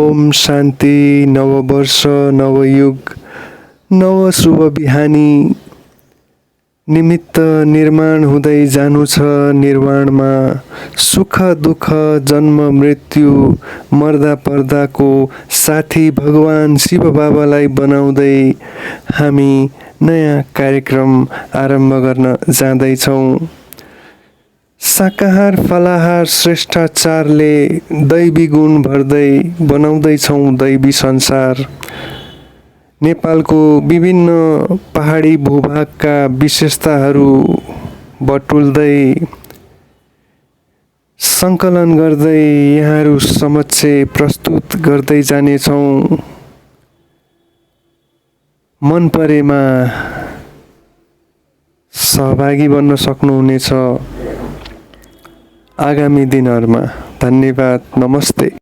ओम शान्ति। नववर्ष, नवयुग, नव शुभ बिहानी निमित्त निर्माण हुँदै जानु छ। निर्माणमा सुख दुःख जन्म मृत्यु मर्दा पर्दाको साथी भगवान शिव बाबालाई बनाउँदै हामी नयाँ कार्यक्रम आरम्भ गर्न जाँदैछौँ। शाकाहार फलाहार श्रेष्ठाचारले दैवी गुण भर्दै बनाउँदैछौँ दैवी संसार। नेपालको विभिन्न पहाडी भूभागका विशेषताहरू बटुल्दै सङ्कलन गर्दै यहाँहरू समक्ष प्रस्तुत गर्दै जानेछौँ। मन परेमा सहभागी बन्न सक्नुहुनेछ आगामी दिनहरूमा। धन्यवाद, नमस्ते।